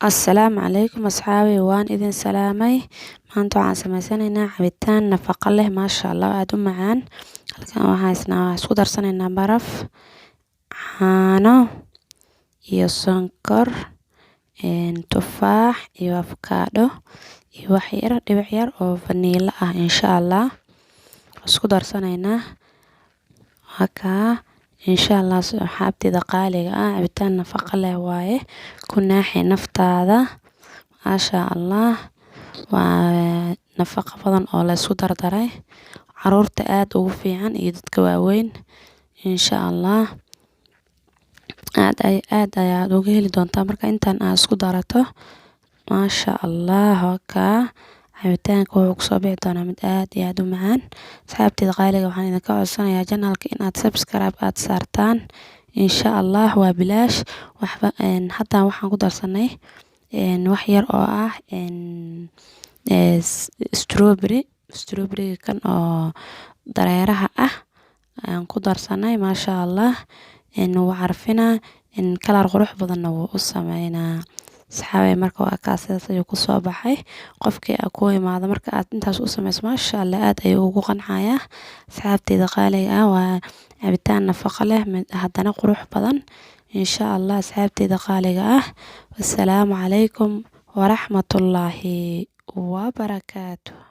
Assalaamu calaykum asxaabi, waan idin salaamay. Maanta waxaan sameysanaynaa cabitaan nafaqo leh, maasha Allah, aada u macaan. Halkan waxaan isnaa isku darsanaynaa baraf, caano iyo sonkor, tufaax iyo afakaadho iyo wax yar, dhibic yar oo vaniilo ah. Insha Allah isku darsanaynaa. Wakaa, insha Allah, asxaabteyda qaaliga ah, cabitaan nafaqo leh waaye. Ku naaxi naftaada, maasha Allah. Waa nafaqo badan oo la isku dardaray, caruurta aad ugu fiican iyo dadka waaweyn. Insha Allah aad ay aad ayaad uga heli doontaa marka intaan aad isku darato, maasha Allah. Wakaa, cabitaanka wuxuu kusoo bixi doonaa mid aad iyo aad u macaan. Asxaabteyda qaaliga, waxaan idinka codsanayaa channelka in aad subscribe aad saartaan, insha Allah. Waa bilaash waxba. Hadda waxaan ku darsanay wax yar oo ah strawberry, strawberry kan oo dareeraha ah ayaan ku darsanay, maasha Allah. Wuu carfinaa, kalar qurux badanna wuu u sameynaa, asxaabey. Marka waa kaas, sidaas ayuu kusoo baxay. Qofkii ku imaado marka aad intaas u sameyso, maasha Allah, aad ayuu ugu qancayaa. Asxaabteyda qaaliga ah, waa cabitaan nafaqo leh, haddana qurux badan, insha Allah. Asxaabteyda qaaliga ah, wassalaamu calaykum waraxmatullaahi wabarakaatuh.